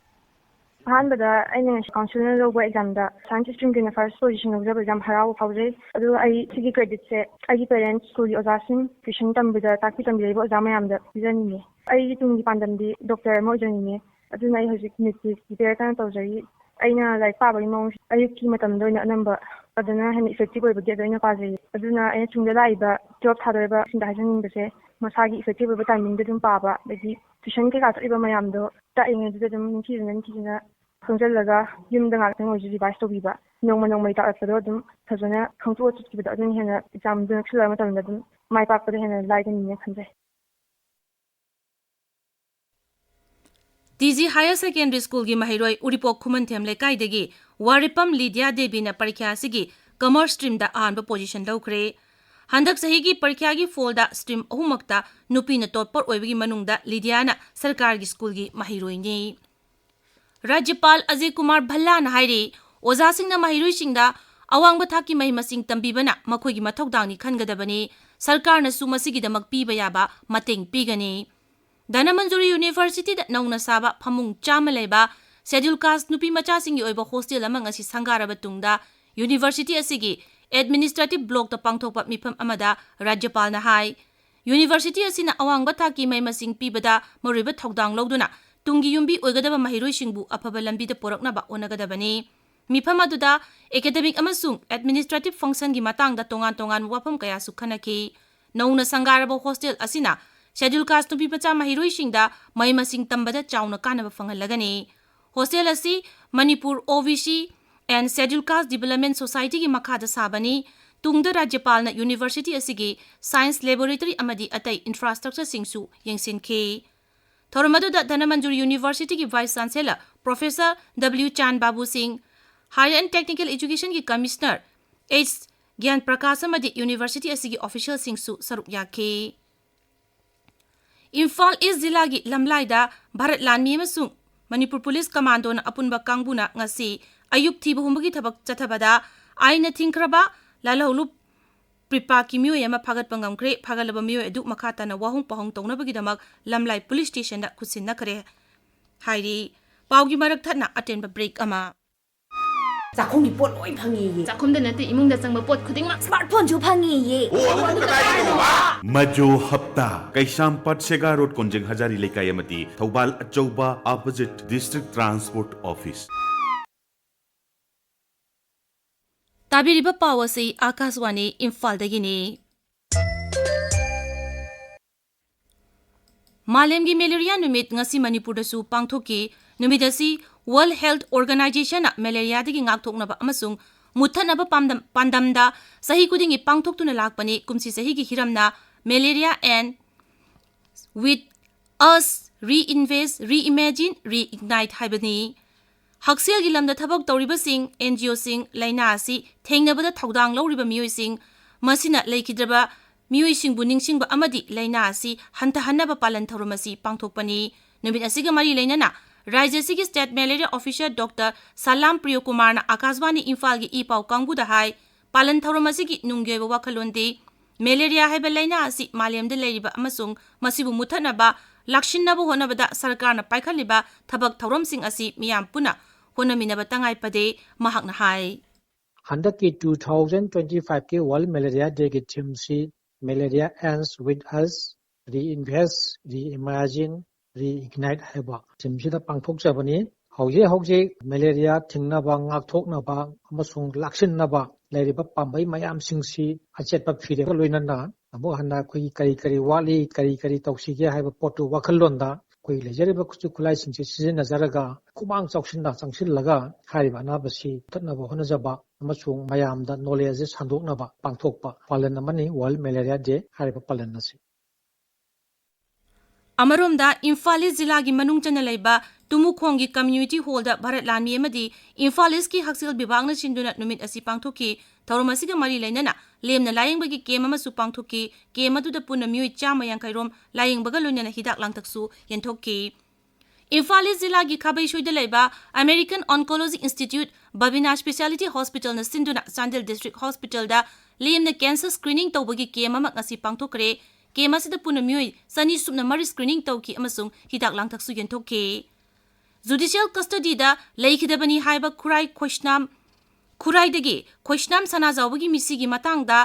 ꯑꯍꯥꯟꯕꯗ ꯑꯩꯅ ꯉꯁꯤ ꯀꯥꯎꯟꯁꯤꯜꯅ ꯂꯧꯕ ꯑꯦꯛꯖꯥꯝꯗ ꯁꯥꯏꯟꯁ ꯁ꯭ꯇ꯭ꯔꯤꯝꯒꯤ ꯑꯣꯏꯅ ꯐꯥꯔꯁ ꯄꯣꯖꯤꯁꯟ ꯂꯧꯖꯕꯁꯦ ꯌꯥꯝ ꯍꯔꯥꯎꯕ ꯐꯥꯎꯖꯩ꯫ ꯑꯗꯨꯒ ꯑꯩ ꯁꯤꯒꯤ ꯀ꯭ꯔꯦꯗꯤꯠꯁꯦ ꯑꯩꯒꯤ ꯄꯦꯔꯦꯟꯠꯁ, ꯁ꯭ꯀꯨꯜꯒꯤ ꯑꯣꯖꯥꯁꯤꯡ, ꯇ꯭ꯌꯨꯁꯟ ꯇꯝꯕꯤꯕ, ꯇꯥꯛꯄꯤ ꯇꯝꯕꯤꯔꯤꯕ ꯑꯣꯖꯥ ꯃꯌꯥꯝꯗ ꯄꯤꯖꯅꯤꯡꯉꯤ꯫ ꯑꯩꯒꯤ ꯇꯨꯡꯒꯤ ꯄꯥꯟꯗꯝꯗꯤ ꯗꯣꯛꯇꯔ ꯑꯃ ꯑꯣꯏꯖꯅꯤꯡꯉꯤ꯫ ꯑꯗꯨꯅ ꯑꯩ ꯍꯧꯖꯤꯛ ꯅꯤꯠꯀꯤ ꯄ꯭ꯔꯤꯄꯦꯌꯔ ꯀꯟꯅ ꯇꯧꯖꯔꯤ꯫ ꯑꯩꯅ ꯂꯥꯏꯔꯤꯛ ꯄꯥꯕꯒꯤ ꯃꯑꯣꯡꯁꯦ ꯑꯌꯨꯛꯀꯤ ꯃꯇꯝꯗ ꯑꯣꯏꯅ ꯑꯅꯝꯕ, ꯑꯗꯨꯅ ꯍꯦꯟꯅ ꯏꯐꯦꯛꯇꯤꯚ ꯑꯣꯏꯕꯒꯤ ꯑꯗꯨ ꯑꯣꯏꯅ ꯄꯥꯖꯩ꯫ ꯑꯗꯨꯅ ꯑꯩꯅ ꯇꯨꯡꯗ ꯂꯥꯛꯏꯕ ꯇꯨꯋꯦꯜꯐ ꯊꯥꯗꯣꯔꯤꯕꯁꯤꯡꯗ ꯍꯥꯏꯖꯅꯤꯡꯕꯁꯦ, ꯃꯁꯥꯒꯤ ꯏꯐꯦꯛꯇꯤꯚ ꯑꯣꯏꯕ ꯇꯥꯏꯃꯤꯡꯗ ꯑꯗꯨꯝ ꯄꯥꯕ, ꯑꯗꯒꯤ ꯇ꯭ꯌꯨꯁꯟ ꯀꯩꯀꯥ ꯆꯠꯂꯤꯕ ꯃꯌꯥꯝꯗꯣ ꯇꯥꯛꯏꯉꯩꯗꯨꯗ ꯑꯗꯨꯝ ꯅꯤꯡꯊꯤꯖꯅ ꯅꯤꯡꯊꯤꯖꯅ ꯈꯪꯖꯤꯜꯂꯒ ꯌꯨꯝꯗ ꯉꯥꯛꯇꯪ ꯑꯣꯏꯔꯁꯨ ꯔꯤꯚꯥꯏꯁ ꯇꯧꯕꯤꯕ, ꯅꯣꯡꯃ ꯅꯣꯡꯃꯒꯤ ꯇꯥꯛꯂꯛꯄꯗꯣ ꯑꯗꯨꯝ ꯐꯖꯅ ꯈꯪꯇꯣꯛꯑ ꯆꯠꯈꯤꯕꯗꯣ, ꯑꯗꯨꯅ ꯍꯦꯟꯅ ꯑꯦꯛꯖꯥꯝꯗꯨ ꯅꯛꯁꯤꯜꯂꯛꯑ ꯃꯇꯝꯗ ꯑꯗꯨꯝ ꯃꯥꯏ ꯄꯥꯛꯄꯗ ꯍꯦꯟꯅ ꯂꯥꯏꯒꯅꯤꯅ ꯈꯟꯖꯩ꯫ ꯇꯤ ꯖꯤ Higher Secondary Schoolꯒꯤ ꯃꯍꯩꯔꯣꯏ ꯎꯔꯤꯄꯣꯛ ꯈꯨꯃꯟꯊꯦꯝ ꯂꯩꯀꯥꯏꯗꯒꯤ ꯋꯥꯔꯤꯄꯝ ꯂꯤꯗꯤꯌꯥ ꯗꯦꯕꯤꯅ ꯄꯔꯤꯈ꯭ꯌꯥ ꯑꯁꯤꯒꯤ ꯀꯃꯔꯁ ꯁ꯭ꯇ꯭ꯔꯤꯝꯗ ꯑꯍꯥꯟꯕ ꯄꯣꯖꯤꯁꯟ ꯂꯧꯈ꯭ꯔꯦ꯫ ꯍꯟꯗꯛ ꯆꯍꯤꯒꯤ ꯄꯔꯤꯈ꯭ꯌꯥꯒꯤ ꯐꯣꯜꯗ ꯁ꯭ꯇ꯭ꯔꯤꯝ ꯑꯍꯨꯝꯃꯛꯇ ꯅꯨꯄꯤꯅ ꯇꯣꯞꯄꯔ ꯑꯣꯏꯕꯒꯤ ꯃꯅꯨꯡꯗ ꯂꯤꯗꯤꯌꯥꯅ ꯁꯔꯀꯥꯔꯒꯤ ꯁ꯭ꯀꯨꯜꯒꯤ ꯃꯍꯩꯔꯣꯏꯅꯤ꯫ ꯔꯥꯖ꯭ꯌꯄꯥꯜ ꯑꯖꯌ ꯀꯨꯃꯥꯔ ꯚꯜꯂꯥꯅ ꯍꯥꯏꯔꯤ, ꯑꯣꯖꯥꯁꯤꯡꯅ ꯃꯍꯩꯔꯣꯏꯁꯤꯡꯗ ꯑꯋꯥꯡꯕ ꯊꯥꯛꯀꯤ ꯃꯍꯩ ꯃꯁꯤꯡ ꯇꯝꯕꯤꯕꯅ ꯃꯈꯣꯏꯒꯤ ꯃꯊꯧꯗꯥꯡꯅꯤ ꯈꯟꯒꯗꯕꯅꯤ, ꯁꯔꯀꯥꯔꯅꯁꯨ ꯃꯁꯤꯒꯤꯗꯃꯛ ꯄꯤꯕ ꯌꯥꯕ ꯃꯇꯦꯡ ꯄꯤꯒꯅꯤ꯫ ꯙꯅꯃꯟꯖꯨꯔꯤ ꯌꯨꯅꯤꯚꯔꯁꯤꯇꯤꯗ ꯅꯧꯅ ꯁꯥꯕ ꯐꯃꯨꯡ ꯆꯥꯝꯃ ꯂꯩꯕ ꯁꯦꯗ꯭ꯌꯨꯜ ꯀꯥꯁ꯭ꯠ ꯅꯨꯄꯤ ꯃꯆꯥꯁꯤꯡꯒꯤ ꯑꯣꯏꯕ ꯍꯣꯁꯇꯦꯜ ꯑꯃ ꯉꯁꯤ ꯁꯪꯒꯥꯔꯕ ꯇꯨꯡꯗ, ꯌꯨꯅꯤꯚꯔꯁꯤꯇꯤ ꯑꯁꯤꯒꯤ ꯑꯦꯗꯃꯤꯅꯤꯁꯇ꯭ꯔꯦꯇꯤꯚ ꯕ꯭ꯂꯣꯛꯇ ꯄꯥꯡꯊꯣꯛꯄ ꯃꯤꯐꯝ ꯑꯃꯗ ꯔꯥꯖ꯭ꯌꯄꯥꯜꯅ ꯍꯥꯏ, ꯌꯨꯅꯤꯚꯔꯁꯤꯇꯤ ꯑꯁꯤꯅ ꯑꯋꯥꯡꯕ ꯊꯥꯛꯀꯤ ꯃꯍꯩ ꯃꯁꯤꯡ ꯄꯤꯕꯗ ꯃꯔꯨꯑꯣꯏꯕ ꯊꯧꯗꯥꯡ ꯂꯧꯗꯨꯅ ꯇꯨꯡꯒꯤ ꯌꯨꯝꯕꯤ ꯑꯣꯏꯒꯗꯕ ꯃꯍꯩꯔꯣꯏꯁꯤꯡꯕꯨ ꯑꯐꯕ ꯂꯝꯕꯤꯗ ꯄꯨꯔꯛꯅꯕ ꯍꯣꯠꯅꯒꯗꯕꯅꯤ꯫ ꯃꯤꯐꯝ ꯑꯗꯨꯗ ꯑꯦꯀꯥꯗꯦꯃꯤꯛ ꯑꯃꯁꯨꯡ ꯑꯦꯗꯃꯤꯅꯤꯁꯇ꯭ꯔꯦꯇꯤꯚ ꯐꯪꯁꯟꯒꯤ ꯃꯇꯥꯡꯗ ꯇꯣꯉꯥꯟ ꯇꯣꯉꯥꯟꯕ ꯋꯥꯐꯝ ꯀꯌꯥꯁꯨ ꯈꯟꯅꯈꯤ꯫ ꯅꯧꯅ ꯁꯪꯒꯥꯔꯕ ꯍꯣꯁꯇꯦꯜ ꯑꯁꯤꯅ ꯁꯦꯗ꯭ꯌꯨꯜ ꯀꯥꯁ꯭ꯠ ꯅꯨꯄꯤ ꯃꯆꯥ ꯃꯍꯩꯔꯣꯏꯁꯤꯡꯗ ꯃꯍꯩ ꯃꯁꯤꯡ ꯇꯝꯕꯗ ꯆꯥꯎꯅ ꯀꯥꯟꯅꯕ ꯐꯪꯍꯜꯂꯒꯅꯤ꯫ ꯍꯣꯁꯇꯦꯜ ꯑꯁꯤ ꯃꯅꯤꯄꯨꯔ ꯑꯣ B C and Scheduled Caste Development Societyꯒꯤ ꯃꯈꯥꯗ ꯁꯥꯕꯅꯤ꯫ ꯇꯨꯡꯗ ꯔꯥꯖ꯭ꯌꯄꯥꯜꯅ ꯌꯨꯅꯤꯚꯔꯁꯤꯇꯤ ꯑꯁꯤꯒꯤ ꯁꯥꯏꯟꯁ ꯂꯦꯕꯣꯔꯦꯇꯔꯤ ꯑꯃꯗꯤ ꯑꯇꯩ ꯏꯟꯐ꯭ꯔꯥꯁ꯭ꯇ꯭ꯔꯛꯆꯔꯁꯤꯡꯁꯨ ꯌꯦꯡꯁꯤꯟꯈꯤ꯫ ꯊꯧꯔꯝ ꯑꯗꯨꯗ ꯙꯅꯃꯟꯖꯨꯔꯤ ꯌꯨꯅꯤꯚꯔꯁꯤꯇꯤꯒꯤ ꯚꯥꯏꯁ ꯆꯥꯟꯁꯦꯂꯔ ꯄ꯭ꯔꯣꯐꯦꯁꯔ ꯗꯕ꯭ꯂꯤꯎ ꯆꯥꯟ ꯕꯥꯕꯨ ꯁꯤꯡ, Higher and Technical Educationꯒꯤ ꯀꯃꯤꯁꯅꯔ ꯑꯩꯆ ꯒ꯭ꯌꯥꯟ ꯄ꯭ꯔꯀꯥꯁ ꯑꯃꯗꯤ ꯌꯨꯅꯤꯚꯔꯁꯤꯇꯤ ꯑꯁꯤꯒꯤ ꯑꯣꯐꯤꯁꯤꯌꯦꯜꯁꯤꯡꯁꯨ ꯁꯔꯨꯛ ꯌꯥꯈꯤ꯫ ꯏꯝꯐꯥꯜ ꯏꯁ꯭ꯠ ꯖꯤꯂꯥꯒꯤ ꯂꯝꯂꯥꯏꯗ ꯚꯥꯔꯠ ꯂꯥꯟꯃꯤ ꯑꯃꯁꯨꯡ ꯃꯅꯤꯄꯨꯔ ꯄꯨꯂꯤꯁ ꯀꯃꯥꯟꯗꯣꯅ ꯑꯄꯨꯟꯕ ꯀꯥꯡꯕꯨꯅ ꯉꯁꯤ ꯑꯌꯨꯛ ꯊꯤꯕ ꯍꯨꯝꯕꯒꯤ ꯊꯕꯛ ꯆꯠꯊꯕꯗ ꯑꯥꯏꯟꯅ ꯊꯤꯡꯈ꯭ꯔꯕ ꯂꯥꯜꯍꯧꯂꯨꯞ ꯄ꯭ꯔꯤꯄꯥꯛꯀꯤ ꯃꯤꯑꯣꯏ ꯑꯃ ꯐꯥꯒꯠꯄ ꯉꯝꯈ꯭ꯔꯦ꯫ ꯐꯥꯒꯠꯂꯕ ꯃꯤꯑꯣꯏ ꯑꯗꯨ ꯃꯈꯥ ꯇꯥꯅ ꯋꯥꯍꯣꯡ ꯄꯥꯎꯍꯣꯡ ꯇꯧꯅꯕꯒꯤꯗꯃꯛ ꯂꯝꯂꯥꯏ ꯄꯨꯂꯤꯁ ꯁ꯭ꯇꯦꯁꯟꯗ ꯈꯨꯠꯁꯤꯟꯅꯈ꯭ꯔꯦ ꯍꯥꯏꯔꯤ꯫ ꯄꯥꯎꯒꯤ ꯃꯔꯛ ꯊꯠꯅ ꯑꯇꯦꯟꯕ ꯕ꯭ꯔꯦꯛ ꯑꯃ꯫ ꯆꯥꯛꯈꯨꯝꯒꯤ ꯄꯣꯠ ꯂꯣꯏ ꯐꯪꯉꯦꯌꯦ꯫ ꯆꯥꯛꯈꯨꯝꯗ ꯅꯠꯇꯦ, ꯏꯃꯨꯡꯗ ꯆꯪꯕ ꯄꯣꯠ ꯈꯨꯗꯤꯡꯃꯛ꯫ ꯁ꯭ꯃꯥꯔꯠ ꯐꯣꯟꯁꯨ ꯐꯪꯉꯦꯌꯦ꯫ ꯑꯣ, ꯑꯗꯨ ꯀꯗꯥꯏꯗꯅꯣꯕ? ꯃꯖꯣ ꯍꯞꯇꯥ, ꯀꯩꯁꯥꯝꯄꯥꯠ ꯁꯦꯒꯥ ꯔꯣꯗ, ꯀꯣꯟꯖꯦꯡ ꯍꯖꯥꯔꯤ ꯂꯩꯀꯥꯏ ꯑꯃꯗꯤ ꯊꯧꯕꯥꯜ ꯑꯆꯧꯕ, opposite District Transport Office꯫ ꯇꯥꯕꯤꯔꯤꯕ ꯄꯥꯎ ꯑꯁꯤ ꯑꯥꯀꯥꯁꯋꯥꯅꯤ ꯏꯝꯐꯥꯜꯗꯒꯤꯅꯤ꯫ ꯃꯥꯂꯦꯝꯒꯤ ꯃꯦꯂꯦꯔꯤꯌꯥ ꯅꯨꯃꯤꯠ ꯉꯁꯤ ꯃꯅꯤꯄꯨꯔꯗꯁꯨ ꯄꯥꯡꯊꯣꯛꯈꯤ꯫ ꯅꯨꯃꯤꯠ ꯑꯁꯤ World Health Organizationꯅ ꯃꯦꯂꯦꯔꯤꯌꯥꯗꯒꯤ ꯉꯥꯛꯊꯣꯛꯅꯕ ꯑꯃꯁꯨꯡ ꯃꯨꯠꯊꯠꯅꯕ ꯄꯥꯝꯗꯝ-, ꯄꯥꯟꯗꯝꯗ ꯆꯍꯤ ꯈꯨꯗꯤꯡꯒꯤ ꯄꯥꯡꯊꯣꯛꯇꯨꯅ ꯂꯥꯛꯄꯅꯤ꯫ ꯀꯨꯝꯁꯤ ꯆꯍꯤꯒꯤ ꯍꯤꯔꯝꯅ Malaria and with Us, Reinvest, Reimagine, Reignite ꯍꯥꯏꯕꯅꯤ꯫ ꯍꯛꯁꯦꯜꯒꯤ ꯂꯝꯗ ꯊꯕꯛ ꯇꯧꯔꯤꯕꯁꯤꯡ, NGOꯁꯤꯡ, ꯂꯥꯏꯅꯥ ꯑꯁꯤ ꯊꯦꯡꯅꯕꯗ ꯊꯧꯗꯥꯡ ꯂꯧꯔꯤꯕ ꯃꯤꯑꯣꯏꯁꯤꯡ, ꯃꯁꯤꯅ ꯂꯩꯈꯤꯗ꯭ꯔꯕ ꯃꯤꯑꯣꯏꯁꯤꯡꯕꯨ ꯅꯤꯡꯁꯤꯡꯕ ꯑꯃꯗꯤ ꯂꯥꯏꯅꯥ ꯑꯁꯤ ꯍꯟꯊꯍꯟꯅꯕ ꯄꯥꯂꯟ ꯊꯧꯔꯝ ꯑꯁꯤ ꯄꯥꯡꯊꯣꯛꯄꯅꯤ꯫ ꯅꯨꯃꯤꯠ ꯑꯁꯤꯒ ꯃꯔꯤ ꯂꯩꯅꯅ ꯔꯥꯖ꯭ꯌ ꯑꯁꯤꯒꯤ State Malaria Officer Doctor ꯁꯂꯥꯝ ꯄ꯭ꯔꯤꯌꯣꯀꯨꯃꯥꯔꯅ ꯑꯀꯥꯁꯕꯥꯅꯤ ꯏꯝꯐꯥꯜꯒꯤ ꯏ ꯄꯥꯎ ꯀꯥꯡꯕꯨꯗ ꯍꯥꯏ, ꯄꯥꯂꯟ ꯊꯧꯔꯝ ꯑꯁꯤꯒꯤ ꯅꯨꯡꯒꯤ ꯑꯣꯏꯕ ꯋꯥꯈꯜꯂꯣꯟꯗꯤ ꯃꯦꯂꯦꯔꯤꯌꯥ ꯍꯥꯏꯕ ꯂꯥꯏꯅꯥ ꯑꯁꯤ ꯃꯥꯂꯦꯝꯗ ꯂꯩꯔꯤꯕ ꯑꯃꯁꯨꯡ ꯃꯁꯤꯕꯨ ꯃꯨꯠꯊꯠꯅꯕ ꯂꯥꯛꯁꯤꯟꯅꯕ ꯍꯣꯠꯅꯕꯗ ꯁꯔꯀꯥꯔꯅ ꯄꯥꯏꯈꯠꯂꯤꯕ ꯊꯕꯛ ꯊꯧꯔꯝꯁꯤꯡ ꯑꯁꯤ ꯃꯤꯌꯥꯝ ꯄꯨꯟꯅ ꯍꯣꯠꯅꯃꯤꯟꯅꯕ ꯇꯉꯥꯏ ꯐꯗꯦ꯫ ꯃꯍꯥꯛꯅ ꯍꯥꯏ꯫ ꯍꯟꯗꯛꯀꯤ two thousand twenty fiveꯀꯤ World Malaria Dayꯒꯤ themeꯁꯤ Malaria Ends With Us, Reinvest, Reimagine, Reignite ꯍꯥꯏꯕ themeꯁꯤꯗ ꯄꯥꯡꯊꯣꯛꯆꯕꯅꯤ꯫ ꯍꯧꯖꯤꯛ ꯍꯧꯖꯤꯛ ꯃꯦꯂꯦꯔꯤꯌꯥ ꯊꯤꯡꯅꯕ, ꯉꯥꯛꯊꯣꯛꯅꯕ ꯑꯃꯁꯨꯡ ꯂꯥꯛꯁꯤꯟꯅꯕ ꯂꯩꯔꯤꯕ ꯄꯥꯝꯕꯩ ꯃꯌꯥꯝꯁꯤꯡꯁꯤ ꯑꯆꯦꯠꯄ ꯐꯤꯔꯦꯞꯀ ꯂꯣꯏꯅꯅ ꯑꯃꯨꯛ ꯍꯟꯅ ꯑꯩꯈꯣꯏꯒꯤ ꯀꯔꯤ ꯀꯔꯤ ꯋꯥꯠꯂꯤ, ꯀꯔꯤ ꯀꯔꯤ ꯇꯧꯁꯤꯒꯦ ꯍꯥꯏꯕ ꯄꯣꯠꯇꯨ ꯋꯥꯈꯜꯂꯣꯟꯗ ꯑꯩꯈꯣꯏ ꯂꯩꯖꯔꯤꯕ ꯈꯨꯠꯁꯨ ꯈꯨꯠꯂꯥꯏꯁꯤꯡꯁꯦ ꯁꯤꯖꯤꯟꯅꯖꯔꯒ ꯈꯨꯃꯥꯡ ꯆꯥꯎꯁꯤꯟꯅ ꯆꯪꯁꯤꯜꯂꯒ ꯍꯥꯏꯔꯤꯕ ꯑꯅꯥꯕꯁꯤ ꯃꯨꯠꯊꯠꯅꯕ ꯍꯣꯠꯅꯖꯕ ꯑꯃꯁꯨꯡ ꯃꯌꯥꯝꯗ knowledge ꯁꯟꯗꯣꯛꯅꯕ ꯄꯥꯡꯊꯣꯛꯄ ꯄꯥꯂꯟ ꯑꯃꯅꯤ World Malaria Day ꯍꯥꯏꯔꯤꯕ ꯄꯥꯂꯟ ꯑꯁꯤ꯫ ꯑꯃꯔꯣꯝꯗ, ꯏꯝꯐꯥꯜ ꯏꯁ ꯖꯤꯂꯥꯒꯤ ꯃꯅꯨꯡ ꯆꯟꯅ ꯂꯩꯕ ꯇꯨꯃꯨꯈꯣꯡꯒꯤ community hallꯗ ꯚꯥꯔꯠ ꯂꯥꯟꯃꯤ ꯑꯃꯗꯤ ꯏꯝꯐꯥꯜ ꯏꯁꯀꯤ ꯍꯛꯁꯦꯜ ꯕꯤꯚꯥꯒꯅ ꯁꯤꯟꯗꯨꯅ ꯅꯨꯃꯤꯠ ꯑꯁꯤ ꯄꯥꯡꯊꯣꯛꯈꯤ꯫ ꯊꯧꯔꯝ ꯑꯁꯤꯒ ꯃꯔꯤ ꯂꯩꯅꯅ ꯂꯦꯝꯅ ꯂꯥꯌꯦꯡꯕꯒꯤ camp ꯑꯃꯁꯨ ꯄꯥꯡꯊꯣꯛꯈꯤ꯫ Camp ꯑꯗꯨꯗ ꯄꯨꯟꯅ ꯃꯤꯑꯣꯏ ꯆꯥꯝꯃ ꯌꯥꯡꯈꯩ ꯔꯣꯝ ꯂꯥꯌꯦꯡꯕꯒ ꯂꯣꯏꯅꯅ ꯍꯤꯗꯥꯛ ꯂꯥꯡꯊꯛꯁꯨ ꯌꯦꯟꯊꯣꯛꯈꯤ꯫ ꯏꯝꯐꯥꯜ ꯏꯁ ꯖꯤꯂꯥꯒꯤ ꯈꯥꯕꯩꯁꯣꯏꯗ ꯂꯩꯕ American Oncology Institute, ꯕꯕꯤꯅꯥ Speciality Hospitalꯅ ꯁꯤꯟꯗꯨꯅ ꯆꯥꯟꯗꯦꯜ District Hospitalꯗ ꯂꯦꯝꯅ cancer screening ꯇꯧꯕꯒꯤ camp ꯑꯃ ꯉꯁꯤ ꯄꯥꯡꯊꯣꯛꯈ꯭ꯔꯦ꯫ Camp ꯑꯁꯤꯗ ꯄꯨꯟꯅ ꯃꯤꯑꯣꯏ ꯆꯅꯤ ꯁꯨꯞꯅ ꯃꯔꯤ screening ꯇꯧꯈꯤ ꯑꯃꯁꯨꯡ ꯍꯤꯗꯥꯛ ꯂꯥꯡꯊꯛꯁꯨ ꯌꯦꯟꯊꯣꯛꯈꯤ꯫ Judicial custodyꯗ ꯂꯩꯈꯤꯗꯕꯅꯤ ꯍꯥꯏꯕ ꯈꯨꯔꯥꯏ ꯈꯣꯏꯁꯅꯥꯝ, ꯈꯨꯔꯥꯏꯗꯒꯤ ꯈꯣꯏꯁꯅꯥꯝ ꯁꯅꯥꯖꯥꯎꯕꯒꯤ ꯃꯤꯁꯤꯒꯤ ꯃꯇꯥꯡꯗ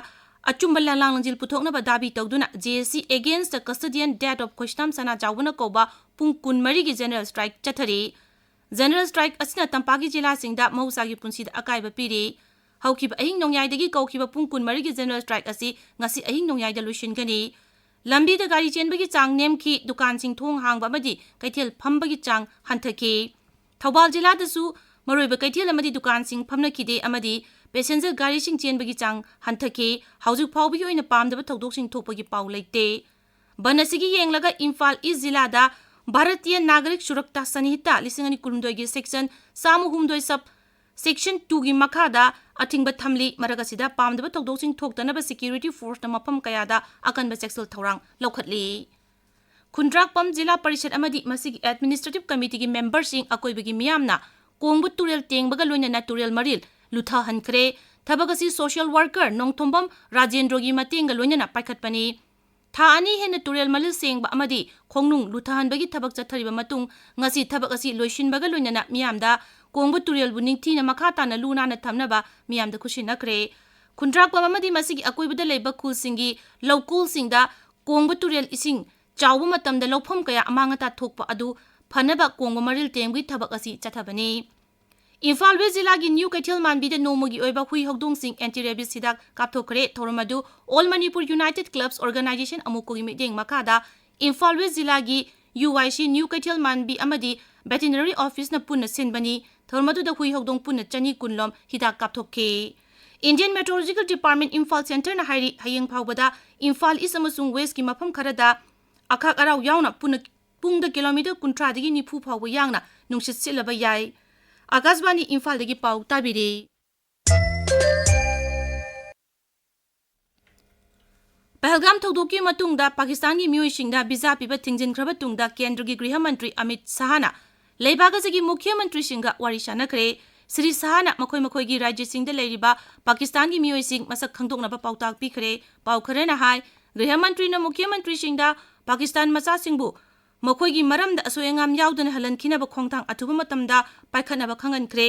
ꯑꯆꯨꯝꯕ ꯂꯥꯡꯂꯥꯡ ꯂꯪꯖꯤꯜ ꯄꯨꯊꯣꯛꯅꯕ ꯗꯥꯕꯤ ꯇꯧꯗꯨꯅ J A C against the custodian death of ꯈꯣꯏꯁꯅꯥꯝ ꯁꯅꯥꯖꯥꯎꯕꯅ ꯀꯧꯕ ꯄꯨꯡ ꯀꯨꯟꯃꯔꯤꯒꯤ general strike ꯆꯠꯊꯔꯤ꯫ General strike ꯑꯁꯤꯅ ꯇꯝꯄꯥꯛꯀꯤ ꯖꯤꯂꯥꯁꯤꯡꯗ ꯃꯍꯧꯁꯥꯒꯤ ꯄꯨꯟꯁꯤꯗ ꯑꯀꯥꯏꯕ ꯄꯤꯔꯤ꯫ ꯍꯧꯈꯤꯕ ꯑꯍꯤꯡ ꯅꯣꯡꯌꯥꯏꯗꯒꯤ ꯀꯧꯈꯤꯕ ꯄꯨꯡ ꯀꯨꯟꯃꯔꯤꯒꯤ general strike ꯑꯁꯤ ꯉꯁꯤ ꯑꯍꯤꯡ ꯅꯣꯡꯌꯥꯏꯗ ꯂꯣꯏꯁꯤꯟꯒꯅꯤ꯫ ꯂꯝꯕꯤꯗ ꯒꯥꯔꯤ ꯆꯦꯟꯕꯒꯤ ꯆꯥꯡ ꯅꯦꯝꯈꯤ, ꯗꯨꯀꯥꯟꯁꯤꯡ ꯊꯣꯡ ꯍꯥꯡꯕ ꯑꯃꯗꯤ ꯀꯩꯊꯦꯜ ꯐꯝꯕꯒꯤ ꯆꯥꯡ ꯍꯟꯊꯈꯤ꯫ ꯊꯧꯕꯥꯜ ꯖꯤꯂꯥꯗꯁꯨ ꯃꯔꯨꯑꯣꯏꯕ ꯀꯩꯊꯦꯜ ꯑꯃꯗꯤ ꯗꯨꯀꯥꯟꯁꯤꯡ ꯐꯝꯅꯈꯤꯗꯦ ꯑꯃꯗꯤ ꯄꯦꯁꯦꯟꯖꯔ ꯒꯥꯔꯤꯁꯤꯡ ꯆꯦꯟꯕꯒꯤ ꯆꯥꯡ ꯍꯟꯊꯈꯤ꯫ ꯍꯧꯖꯤꯛ ꯐꯥꯎꯕꯒꯤ ꯑꯣꯏꯅ ꯄꯥꯝꯗꯕ ꯊꯧꯗꯣꯛꯁꯤꯡ ꯊꯣꯛꯄꯒꯤ ꯄꯥꯎ ꯂꯩꯇꯦ꯫ ꯕꯟ ꯑꯁꯤꯒꯤ ꯌꯦꯡꯂꯒ ꯏꯝꯐꯥꯜ ꯏꯁ ꯖꯤꯂꯥꯗ ꯚꯥꯔꯇꯤꯌ ꯅꯥꯒꯔꯤꯛ ꯁꯨꯔꯛꯇꯥ ꯁꯟꯍꯤꯇꯥ ꯂꯤꯁꯤꯡ ꯑꯅꯤ ꯀꯨꯟꯍꯨꯝꯗꯣꯏꯒꯤ ꯁꯦꯛꯁꯟ ꯆꯥꯝꯃ ꯍꯨꯝꯗꯣꯏ ꯁꯕ ꯁꯦꯛꯁꯟ ꯇꯨꯒꯤ ꯃꯈꯥꯗ ꯑꯊꯤꯡꯕ ꯊꯝꯂꯤ꯫ ꯃꯔꯛ ꯑꯁꯤꯗ ꯄꯥꯝꯗꯕ ꯊꯧꯗꯣꯛꯁꯤꯡ ꯊꯣꯛꯇꯅꯕ ꯁꯦꯀ꯭ꯌꯨꯔꯤꯇꯤ ꯐꯣꯔꯁꯅ ꯃꯐꯝ ꯀꯌꯥꯗ ꯑꯀꯟꯕ ꯆꯦꯛꯁꯤꯜ ꯊꯧꯔꯥꯡ ꯂꯧꯈꯠꯂꯤ꯫ ꯈꯨꯟꯗ꯭ꯔꯥꯛꯄꯝ ꯖꯤꯂꯥ ꯄꯔꯤꯁꯠ ꯑꯃꯗꯤ ꯃꯁꯤꯒꯤ ꯑꯦꯗꯃꯤꯅꯤꯁꯇ꯭ꯔꯦꯇꯤꯚ ꯀꯃꯤꯇꯤꯒꯤ ꯃꯦꯝꯕꯔꯁꯤꯡ ꯑꯀꯣꯏꯕꯒꯤ ꯃꯤꯌꯥꯝꯅ ꯀꯣꯡꯕ ꯇꯨꯔꯦꯜ ꯇꯦꯡꯕꯒ ꯂꯣꯏꯅꯅ ꯇꯨꯔꯦꯜ ꯃꯔꯤꯜ ꯂꯨꯊꯍꯟꯈ꯭ꯔꯦ꯫ ꯊꯕꯛ ꯑꯁꯤ ꯁꯣꯁꯤꯌꯦꯜ ꯋꯥꯔꯀꯔ ꯅꯣꯡꯊꯣꯝꯕꯝ ꯔꯥꯖꯦꯟꯗ꯭ꯔꯣꯒꯤ ꯃꯇꯦꯡꯒ ꯂꯣꯏꯅꯅ ꯄꯥꯏꯈꯠꯄꯅꯤ꯫ ꯊꯥ ꯑꯅꯤ ꯍꯦꯟꯅ ꯇꯨꯔꯦꯜ ꯃꯔꯤꯜ ꯁꯦꯡꯕ ꯑꯃꯗꯤ ꯈꯣꯡꯅꯨꯡ ꯂꯨꯊꯍꯟꯕꯒꯤ ꯊꯕꯛ ꯆꯠꯊꯔꯤꯕ ꯃꯇꯨꯡ ꯉꯁꯤ ꯊꯕꯛ ꯑꯁꯤ ꯂꯣꯏꯁꯤꯟꯕꯒ ꯂꯣꯏꯅꯅ ꯃꯤꯌꯥꯝꯗ ꯀꯣꯡꯕ ꯇꯨꯔꯦꯜꯕꯨ ꯅꯤꯡꯊꯤꯅ ꯃꯈꯥ ꯇꯥꯅ ꯂꯨ ꯅꯥꯟꯅ ꯊꯝꯅꯕ ꯃꯤꯌꯥꯝꯗ ꯈꯨꯠꯁꯤꯟꯅꯈ꯭ꯔꯦ꯫ ꯈꯨꯟꯗ꯭ꯔꯥꯛꯄꯝ ꯑꯃꯗꯤ ꯃꯁꯤꯒꯤ ꯑꯀꯣꯏꯕꯗ ꯂꯩꯕ ꯈꯨꯜꯁꯤꯡꯒꯤ ꯂꯧꯀꯣꯜꯁꯤꯡꯗ ꯀꯣꯡꯕ ꯇꯨꯔꯦꯜ ꯏꯁꯤꯡ ꯆꯥꯎꯕ ꯃꯇꯝꯗ ꯂꯧꯐꯝ ꯀꯌꯥ ꯑꯃꯥꯡ ꯑꯇꯥ ꯊꯣꯛꯄ ꯑꯗꯨ ꯐꯅꯕ ꯀꯣꯡꯕ ꯃꯔꯤꯜ ꯇꯦꯡꯕꯒꯤ ꯊꯕꯛ ꯑꯁꯤ ꯆꯠꯊꯕꯅꯤ꯫ ꯏꯝꯐꯥꯜ ꯋꯦꯁ ꯖꯤꯂꯥꯒꯤ ꯅ꯭ꯌꯨ ꯀꯩꯊꯦꯜ ꯃꯥꯟꯕꯤꯗ ꯅꯣꯡꯃꯒꯤ ꯑꯣꯏꯕ ꯍꯨꯏ ꯍꯧꯗꯣꯡꯁꯤꯡ ꯑꯦꯟꯇꯤ ꯔꯦꯕꯤꯁ ꯍꯤꯗꯥꯛ ꯀꯥꯞꯊꯣꯛꯈ꯭ꯔꯦ꯫ ꯊꯧꯔꯝ ꯑꯗꯨ ꯑꯣꯜ ꯃꯅꯤꯄꯨꯔ ꯌꯨꯅꯥꯏꯇꯦꯗ ꯀ꯭ꯂꯕꯁ ꯑꯣꯔꯒꯅꯥꯏꯖꯦꯁꯟ ꯑꯃꯨꯛꯀꯣꯒꯤ ꯃꯤꯠꯌꯦꯡ ꯃꯈꯥꯗ ꯏꯝꯐꯥꯜ ꯋꯦꯁ ꯖꯤꯂꯥꯒꯤ ꯌꯨ ꯑꯥꯏ ꯁꯤ ꯅ꯭ꯌꯨ ꯀꯩꯊꯦꯜ ꯃꯥꯟꯕꯤ ꯑꯃꯗꯤ ꯚꯦꯇꯤꯅꯔꯤ ꯑꯣꯐꯤꯁꯅ ꯄꯨꯟꯅ ꯁꯤꯟꯕꯅꯤ꯫ ꯊꯧꯔꯝ ꯑꯗꯨꯗ ꯍꯨꯏ ꯍꯧꯗꯣꯡ ꯄꯨꯟꯅ ꯆꯅꯤ ꯀꯨꯟ ꯂꯣꯝ ꯍꯤꯗꯥꯛ ꯀꯥꯞꯊꯣꯛꯈꯤ꯫ ꯏꯟꯗꯤꯌꯟ ꯃꯦꯇ꯭ꯔꯣꯂꯣꯖꯤꯀꯦꯜ ꯗꯤꯄꯥꯔꯠꯃꯦꯟ ꯏꯝꯐꯥꯜ ꯁꯦꯟꯇꯔꯅ ꯍꯥꯏꯔꯤ, ꯍꯌꯦꯡ ꯐꯥꯎꯕꯗ ꯏꯝꯐꯥꯜ ꯏꯁ ꯑꯃꯁꯨꯡ ꯋꯦꯁꯀꯤ ꯃꯐꯝ ꯈꯔꯗ ꯑꯈꯥꯛ ꯑꯔꯥꯎ ꯌꯥꯎꯅ ꯄꯨꯟꯅ ꯄꯨꯡꯗ ꯀꯤꯂꯣꯃꯤꯇꯔ ꯀꯨꯟꯊ꯭ꯔꯥꯗꯒꯤ ꯅꯤꯐꯨ ꯐꯥꯎꯕ ꯌꯥꯡꯅ ꯅꯨꯡꯁꯤꯠ ꯁꯤꯠꯂꯕ ꯌꯥꯏ꯫ ꯑꯀꯥꯁꯕꯥꯅꯤ ꯏꯝꯐꯥꯜꯗꯒꯤ ꯄꯥꯎ ꯇꯥꯕꯤꯔꯤ꯫ ꯄꯍꯜꯒꯥꯝ ꯊꯧꯗꯣꯛꯀꯤ ꯃꯇꯨꯡꯗ ꯄꯥꯀꯤꯁꯇꯥꯟꯒꯤ ꯃꯤꯑꯣꯏꯁꯤꯡꯗ ꯚꯤꯖꯥ ꯄꯤꯕ ꯊꯤꯡꯖꯤꯟꯈ꯭ꯔꯕ ꯇꯨꯡꯗ ꯀꯦꯟꯗ꯭ꯔꯒꯤ ꯒ꯭ꯔꯤꯍ ꯃꯟꯇ꯭ꯔꯤ ꯑꯃꯤꯠ ꯁꯍꯥꯅ ꯂꯩꯕꯥꯛ ꯑꯁꯤꯒꯤ ꯃꯨꯈ꯭ꯌ ꯃꯟꯇ꯭ꯔꯤꯁꯤꯡꯒ ꯋꯥꯔꯤ ꯁꯥꯟꯅꯈ꯭ꯔꯦ꯫ ꯁ꯭ꯔꯤ ꯁꯍꯥꯅ ꯃꯈꯣꯏ ꯃꯈꯣꯏꯒꯤ ꯔꯥꯖ꯭ꯌꯁꯤꯡꯗ ꯂꯩꯔꯤꯕ ꯄꯥꯀꯤꯁꯇꯥꯟꯒꯤ ꯃꯤꯑꯣꯏꯁꯤꯡ ꯃꯁꯛ ꯈꯪꯗꯣꯛꯅꯕ ꯄꯥꯎꯇꯥꯛ ꯄꯤꯈ꯭ꯔꯦ꯫ ꯄꯥꯎ ꯈꯔꯅ ꯍꯥꯏ, ꯒ꯭ꯔꯤꯍ ꯃꯟꯇ꯭ꯔꯤꯅ ꯃꯨꯈ꯭ꯌ ꯃꯟꯇ꯭ꯔꯤꯁꯤꯡꯗ ꯄꯥꯀꯤꯁꯇꯥꯟ ꯃꯆꯥꯁꯤꯡꯕꯨ ꯃꯈꯣꯏꯒꯤ ꯃꯔꯝꯗ ꯑꯁꯣꯏ ꯑꯉꯥꯝ ꯌꯥꯎꯗꯅ ꯍꯜꯍꯟꯈꯤꯅꯕ ꯈꯣꯡꯊꯥꯡ ꯑꯊꯨꯕ ꯃꯇꯝꯗ ꯄꯥꯏꯈꯠꯅꯕ ꯈꯪꯍꯟꯈ꯭ꯔꯦ꯫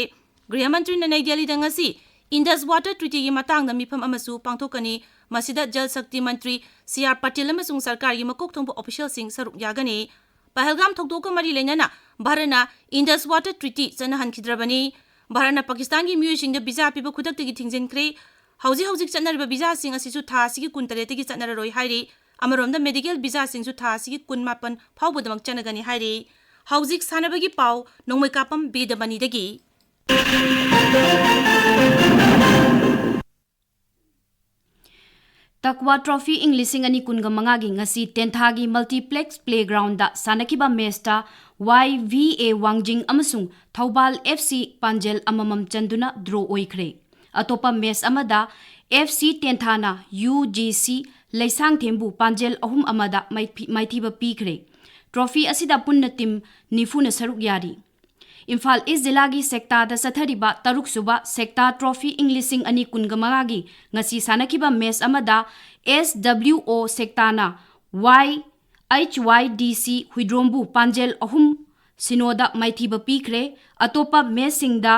ꯒ꯭ꯔꯤꯍ ꯃꯟꯇ꯭ꯔꯤꯅ ꯅꯩ ꯗꯦꯜꯂꯤꯗ ꯉꯁꯤ ꯏꯟꯗꯁ ꯋꯥꯇꯔ ꯇ꯭ꯔꯤꯇꯤꯒꯤ ꯃꯇꯥꯡꯗ ꯃꯤꯐꯝ ꯑꯃꯁꯨ ꯄꯥꯡꯊꯣꯛꯀꯅꯤ꯫ ꯃꯁꯤꯗ ꯖꯜ ꯁꯛꯇꯤ ꯃꯟꯇ꯭ꯔꯤ ꯁꯤ ꯑꯥꯔ ꯄꯇꯦꯜ ꯑꯃꯁꯨꯡ ꯁꯔꯀꯥꯔꯒꯤ ꯃꯀꯣꯛ ꯊꯣꯡꯕ ꯑꯣꯐꯤꯁꯤꯌꯦꯜꯁꯤꯡ ꯁꯔꯨꯛ ꯌꯥꯒꯅꯤ꯫ ꯄꯍꯜꯒꯥꯝ ꯊꯧꯗꯣꯛꯀ ꯃꯔꯤ ꯂꯩꯅꯅ ꯚꯥꯔꯠꯅ ꯏꯟꯗꯁ ꯋꯥꯇꯔ ꯇ꯭ꯔꯤꯇꯤ ꯆꯠꯅꯍꯟꯈꯤꯗ꯭ꯔꯕꯅꯤ꯫ ꯚꯥꯔꯠꯅ ꯄꯥꯀꯤꯁꯇꯥꯟꯒꯤ ꯃꯤꯑꯣꯏꯁꯤꯡꯗ ꯚꯤꯖꯥ ꯄꯤꯕ ꯈꯨꯗꯛꯇꯒꯤ ꯊꯤꯡꯖꯤꯟꯈ꯭ꯔꯦ꯫ ꯍꯧꯖꯤꯛ ꯍꯧꯖꯤꯛ ꯆꯠꯅꯔꯤꯕ ꯚꯤꯖꯥꯁꯤꯡ ꯑꯁꯤꯁꯨ ꯊꯥ ꯑꯁꯤꯒꯤ ꯀꯨꯟꯇꯔꯦꯠꯇꯒꯤ ꯆꯠꯅꯔꯔꯣꯏ ꯍꯥꯏꯔꯤ꯫ ꯑꯃꯔꯣꯝꯗ ꯃꯦꯗꯤꯀꯦꯜ ꯚꯤꯖꯥꯁꯤꯡꯁꯨ ꯊꯥ ꯑꯁꯤꯒꯤ ꯀꯨꯟꯃꯥꯄꯟ ꯐꯥꯎꯕꯗꯃꯛ ꯆꯠꯅꯒꯅꯤ ꯍꯥꯏꯔꯤ꯫ ꯍꯧꯖꯤꯛ ꯁꯥꯟꯅꯕꯒꯤ ꯄꯥꯎ, ꯅꯣꯡꯃꯩꯀꯥꯄꯝ ꯕꯤꯗꯃꯅꯤꯗꯒꯤ꯫ ꯇꯛꯋꯥ ꯇ꯭ꯔꯣꯐꯤ ꯏꯪ ꯂꯤꯁꯤꯡ ꯑꯅꯤ ꯀꯨꯟꯒ ꯃꯉꯥꯒꯤ ꯉꯁꯤ ꯇꯦꯟꯊꯥꯒꯤ ꯃꯜꯇꯤꯄ꯭ꯂꯦꯛꯁ ꯄ꯭ꯂꯦꯒ꯭ꯔꯥꯎꯟꯗ ꯁꯥꯟꯅꯈꯤꯕ ꯃꯦꯆꯇ ꯋꯥꯏ ꯚꯤ ꯑꯦ ꯋꯥꯡꯖꯤꯡ ꯑꯃꯁꯨꯡ ꯊꯧꯕꯥꯜ ꯑꯦꯐ ꯁꯤ ꯄꯥꯟꯖꯦꯜ ꯑꯃꯃꯝ ꯆꯟꯗꯨꯅ ꯗ꯭ꯔꯣ ꯑꯣꯏꯈ꯭ꯔꯦ꯫ ꯑꯇꯣꯞꯄ ꯃꯦꯆ ꯑꯃꯗ F C ꯇꯦꯟꯊꯥꯅ U G C ꯂꯩꯁꯥꯡꯊꯦꯝꯕꯨ ꯄꯥꯟꯖꯦꯜ ꯑꯍꯨꯝ ꯑꯃꯗ ꯃꯥꯏꯊꯤ-, ꯃꯥꯏꯊꯤꯕ ꯄꯤꯈ꯭ꯔꯦ꯫ ꯇ꯭ꯔꯣꯐꯤ ꯑꯁꯤꯗ ꯄꯨꯟꯅ ꯇꯤꯝ ꯅꯤꯐꯨꯅ ꯁꯔꯨꯛ ꯌꯥꯔꯤ꯫ ꯏꯝꯐꯥꯜ ꯏꯁ ꯖꯤꯂꯥꯒꯤ ꯁꯦꯛꯇꯥꯗ ꯆꯠꯊꯔꯤꯕ ꯇꯔꯨꯛꯁꯨꯕ ꯁꯦꯛꯇꯥ ꯇ꯭ꯔꯣꯐꯤ ꯏꯪ ꯂꯤꯁꯤꯡ ꯑꯅꯤ ꯀꯨꯟꯒ ꯃꯉꯥꯒꯤ ꯉꯁꯤ ꯁꯥꯟꯅꯈꯤꯕ ꯃꯦꯆ ꯑꯃꯗ ꯑꯦꯁ ꯗꯕ꯭ꯂꯤꯎ ꯑꯣ ꯁꯦꯛꯇꯥꯅ ꯋꯥꯏ ꯑꯩꯆ ꯋꯥꯏ ꯗꯤ ꯁꯤ ꯍꯨꯏꯗ꯭ꯔꯣꯝꯕꯨ ꯄꯥꯟꯖꯦꯜ ꯑꯍꯨꯝ ꯁꯤꯅꯣꯗ ꯃꯥꯏꯊꯤꯕ ꯄꯤꯈ꯭ꯔꯦ꯫ ꯑꯇꯣꯞꯄ ꯃꯦꯆꯁꯤꯡꯗ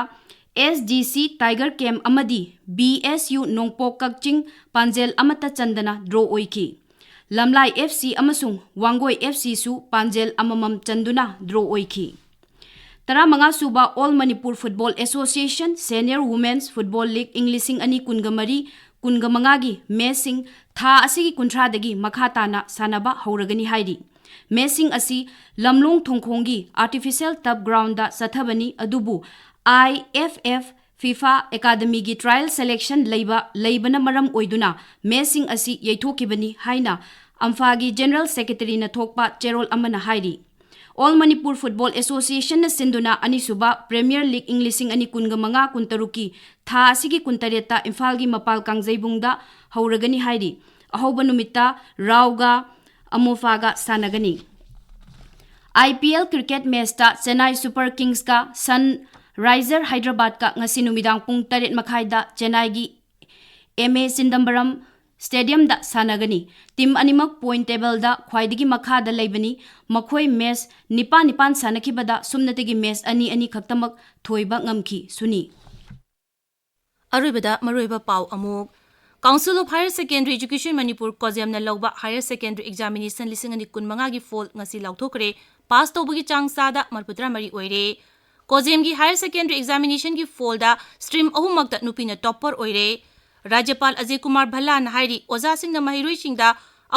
ꯑꯦꯁ ꯗꯤ ꯁꯤ ꯇꯥꯏꯒꯔ ꯀꯦꯝ ꯑꯃꯗꯤ ꯕꯤ ꯑꯦꯁ ꯌꯨ ꯅꯣꯡꯄꯣꯛ ꯀꯛꯆꯤꯡ ꯄꯥꯟꯖꯦꯜ ꯑꯃꯠꯇ ꯆꯟꯗꯅ ꯗ꯭ꯔꯣ ꯑꯣꯏꯈꯤ꯫ ꯂꯝꯂꯥꯏ ꯑꯦꯐ ꯁꯤ ꯑꯃꯁꯨꯡ ꯋꯥꯡꯒꯣꯏ ꯑꯦꯐ ꯁꯤꯁꯨ ꯄꯥꯟꯖꯦꯜ ꯑꯃꯃꯝ ꯆꯟꯗꯨꯅ ꯗ꯭ꯔꯣ ꯑꯣꯏꯈꯤ꯫ ꯇꯔꯥꯃꯉꯥ ꯁꯨꯕ all Manipur football association senior women's football league ꯏꯪ ꯂꯤꯁꯤꯡ ꯑꯅꯤ ꯀꯨꯟꯒ ꯃꯔꯤ ꯀꯨꯟꯒ ꯃꯉꯥꯒꯤ ꯃꯦꯆꯁꯤꯡ ꯊꯥ ꯑꯁꯤꯒꯤ ꯀꯨꯟꯊ꯭ꯔꯥꯗꯒꯤ ꯃꯈꯥ ꯇꯥꯅ ꯁꯥꯟꯅꯕ ꯍꯧꯔꯒꯅꯤ ꯍꯥꯏꯔꯤ꯫ ꯃꯦꯆꯁꯤꯡ ꯑꯁꯤ ꯂꯝꯂꯣꯡ ꯊꯣꯡꯈꯣꯡꯒꯤ ꯑꯥꯔꯇꯤꯐꯤꯁꯤꯌꯦꯜ ꯇꯔꯐ ꯒ꯭ꯔꯥꯎꯟꯗ ꯆꯠꯊꯕꯅꯤ, ꯑꯗꯨꯕꯨ ꯑꯥꯏ ꯑꯦꯐ ꯑꯦꯐ, ꯐꯤꯐꯥ ꯑꯦꯀꯥꯗꯃꯤꯒꯤ ꯇ꯭ꯔꯥꯌꯦꯜ ꯁꯦꯂꯦꯛꯁꯟ ꯂꯩꯕ, ꯂꯩꯕꯅ ꯃꯔꯝ ꯑꯣꯏꯗꯨꯅ ꯃꯦꯆꯁꯤꯡ ꯑꯁꯤ ꯌꯩꯊꯣꯛꯈꯤꯕꯅꯤ ꯍꯥꯏꯅ ꯑꯝꯐꯥꯒꯤ ꯖꯦꯅꯔꯦꯜ ꯁꯦꯀ꯭ꯔꯦꯇꯔꯤꯅ ꯊꯣꯛꯄ ꯆꯦꯔꯣꯜ ꯑꯃꯅ ꯍꯥꯏꯔꯤ꯫ ꯑꯣꯜ ꯃꯅꯤꯄꯨꯔ ꯐꯨꯠꯕꯣꯜ ꯑꯦꯁꯣꯁꯤꯌꯦꯁꯟꯅ ꯁꯤꯟꯗꯨꯅ ꯑꯅꯤꯁꯨꯕ ꯄ꯭ꯔꯤꯃꯤꯌꯔ ꯂꯤꯒ ꯏꯪ ꯂꯤꯁꯤꯡ ꯑꯅꯤ ꯀꯨꯟꯒ ꯃꯉꯥ ꯀꯨꯟꯇꯔꯨꯛꯀꯤ ꯊꯥ ꯑꯁꯤꯒꯤ ꯀꯨꯟꯇꯔꯦꯠꯇ ꯏꯝꯐꯥꯜꯒꯤ ꯃꯄꯥꯜ ꯀꯥꯡꯖꯩꯕꯨꯡꯗ ꯍꯧꯔꯒꯅꯤ ꯍꯥꯏꯔꯤ꯫ ꯑꯍꯧꯕ ꯅꯨꯃꯤꯠꯇ ꯔꯥꯎꯒ ꯑꯃꯣꯐꯥꯒ ꯁꯥꯟꯅꯒꯅꯤ꯫ ꯑꯥꯏ ꯄꯤ ꯑꯦꯜ ꯀ꯭ꯔꯤꯀꯦꯠ ꯃꯦꯆꯇ ꯆꯦꯟꯅꯥꯏ ꯁꯨꯄꯔ ꯀꯤꯡꯁꯀ ꯁꯟ ꯔꯥꯏꯖꯔ ꯍꯥꯏꯗ꯭ꯔꯕꯥꯗꯀ ꯉꯁꯤ ꯅꯨꯃꯤꯗꯥꯡ ꯄꯨꯡ ꯇꯔꯦꯠ ꯃꯈꯥꯏꯗ ꯆꯦꯟꯅꯥꯏꯒꯤ ꯑꯦꯝ ꯑꯦ ꯆꯤꯗꯝꯕꯔꯝ ꯁ꯭ꯇꯦꯗꯤꯌꯝꯗ ꯁꯥꯟꯅꯒꯅꯤ꯫ ꯇꯤꯝ ꯑꯅꯤꯃꯛ ꯄꯣꯏꯟꯠ ꯇꯦꯕꯜꯗ ꯈ꯭ꯋꯥꯏꯗꯒꯤ ꯃꯈꯥꯗ ꯂꯩꯕꯅꯤ꯫ ꯃꯈꯣꯏ ꯃꯦꯆ ꯅꯤꯄꯥꯟ ꯅꯤꯄꯥꯟ ꯁꯥꯟꯅꯈꯤꯕꯗ ꯁꯨꯞꯅꯇꯒꯤ ꯃꯦꯆ ꯑꯅꯤ ꯑꯅꯤ ꯈꯛꯇꯃꯛ ꯊꯣꯏꯕ ꯉꯝꯈꯤ꯫ ꯁꯨꯅꯤ꯫ ꯑꯔꯣꯏꯕꯗ ꯃꯔꯨꯑꯣꯏꯕ ꯄꯥꯎ ꯑꯃꯨꯛ꯫ Council of Higher Secondary Education Manipur, ꯀꯣꯖꯦꯝꯅ ꯂꯧꯕ ꯍꯥꯌꯔ ꯁꯦꯀꯦꯟꯗꯔꯤ ꯑꯦꯛꯖꯥꯃꯤꯅꯦꯁꯟ ꯂꯤꯁꯤꯡ ꯑꯅꯤ ꯀꯨꯟꯃꯉꯥꯒꯤ ꯐꯣꯜ ꯉꯁꯤ ꯂꯥꯎꯊꯣꯛꯈ꯭ꯔꯦ꯫ ꯄꯥꯁ ꯇꯧꯕꯒꯤ ꯆꯥꯡ ꯆꯥꯗ ꯃꯔꯤꯐꯨꯇꯔꯥ ꯃꯔꯤ ꯑꯣꯏꯔꯦ꯫ ꯀꯣꯖꯦꯝꯒꯤ ꯍꯥꯌꯔ ꯁꯦꯀꯦꯟꯗꯔꯤ ꯑꯦꯛꯖꯥꯃꯤꯅꯦꯁꯟꯒꯤ ꯐꯣꯜꯗ ꯁ꯭ꯇ꯭ꯔꯤꯝ ꯑꯍꯨꯝꯃꯛꯇ ꯅꯨꯄꯤꯅ ꯇꯣꯞꯄꯔ ꯑꯣꯏꯔꯦ꯫ ꯔꯥꯖ꯭ꯌꯄꯥꯜ ꯑꯖꯌ ꯀꯨꯃꯥꯔ ꯚꯜꯂꯥꯅ ꯍꯥꯏꯔꯤ, ꯑꯣꯖꯥꯁꯤꯡꯅ ꯃꯍꯩꯔꯣꯏꯁꯤꯡꯗ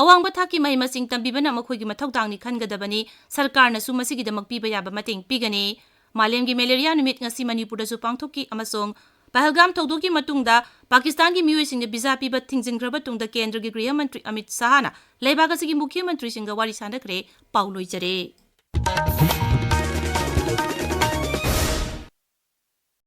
ꯑꯋꯥꯡꯕ ꯊꯥꯛꯀꯤ ꯃꯍꯩ ꯃꯁꯤꯡ ꯇꯝꯕꯤꯕꯅ ꯃꯈꯣꯏꯒꯤ ꯃꯊꯧꯗꯥꯡꯅꯤ ꯈꯟꯒꯗꯕꯅꯤ꯫ ꯁꯔꯀꯥꯔꯅꯁꯨ ꯃꯁꯤꯒꯤꯗꯃꯛ ꯄꯤꯕ ꯌꯥꯕ ꯃꯇꯦꯡ ꯄꯤꯒꯅꯤ꯫ ꯃꯥꯂꯦꯝꯒꯤ ꯃꯦꯂꯦꯔꯤꯌꯥ ꯅꯨꯃꯤꯠ ꯉꯁꯤ ꯃꯅꯤꯄꯨꯔꯗꯁꯨ ꯄꯥꯡꯊꯣꯛꯈꯤ ꯑꯃꯁꯨꯡ ꯄꯍꯜꯒꯥꯝ ꯊꯧꯗꯣꯛꯀꯤ ꯃꯇꯨꯡꯗ ꯄꯥꯀꯤꯁꯇꯥꯟꯒꯤ ꯃꯤꯑꯣꯏꯁꯤꯡꯅ ꯚꯤꯖꯥ ꯄꯤꯕ ꯊꯤꯡꯖꯤꯟꯈ꯭ꯔꯕ ꯇꯨꯡꯗ ꯀꯦꯟꯗ꯭ꯔꯒꯤ ꯒ꯭ꯔꯤꯍ ꯃꯟꯇ꯭ꯔꯤ ꯑꯃꯤꯠ ꯁꯥꯍꯅ ꯂꯩꯕꯥꯛ ꯑꯁꯤꯒꯤ ꯃꯨꯈ꯭ꯌ ꯃꯟꯇ꯭ꯔꯤꯁꯤꯡꯒ ꯋꯥꯔꯤ ꯁꯥꯟꯅꯈ꯭ꯔꯦ꯫ ꯄꯥꯎ ꯂꯣꯏꯖꯔꯦ꯫